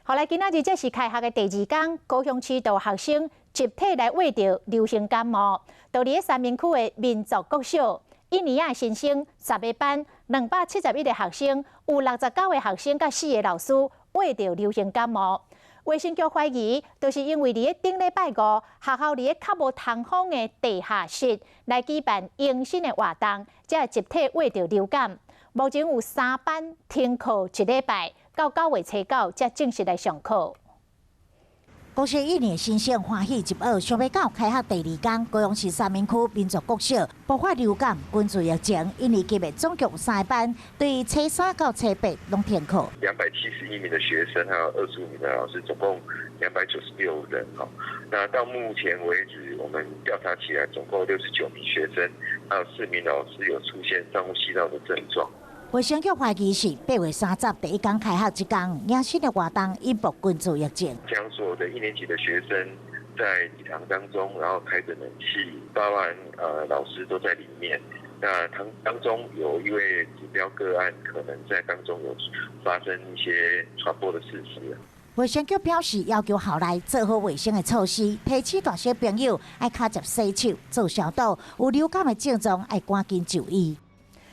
予來今仔日這是開學的第二工，高雄市的學生集體來患著流行感冒。佇咧三民區的民族國小，一年仔新生十個班271個學生，有69個學生佮四個老師患著流行感冒。衛生局懷疑，就是因為佇咧頂禮拜五，學校佇咧較無通風的地下室來舉辦迎新的活動，才集體患著流感。目前有三班停課一禮拜，到9月初9才正式來上課。國小一年新生歡喜入學，想欲到開學第二工，高雄市三民區民族國小爆發流感，根據疫情，一年級的總共有三班，對初三到初八攏停課。271名的學生，還有25名的老師，總共296人。哈，那到目前為止，我們調查起來，總共69名學生，還有4名老師有出現上呼吸道的症狀。衛生局懷疑是8月30第一工開學這工，迎新的活動引爆群聚疫情。將所有的一年級的學生在禮堂當中，然後開着冷氣，包含老師都在裡面。那當中有一位指標個案，可能在當中有發生一些傳播的事實。衛生局表示，要求校內做好衛生的措施，提醒大小朋友愛跤捷洗手、做消毒，有流感的症狀愛趕緊就醫。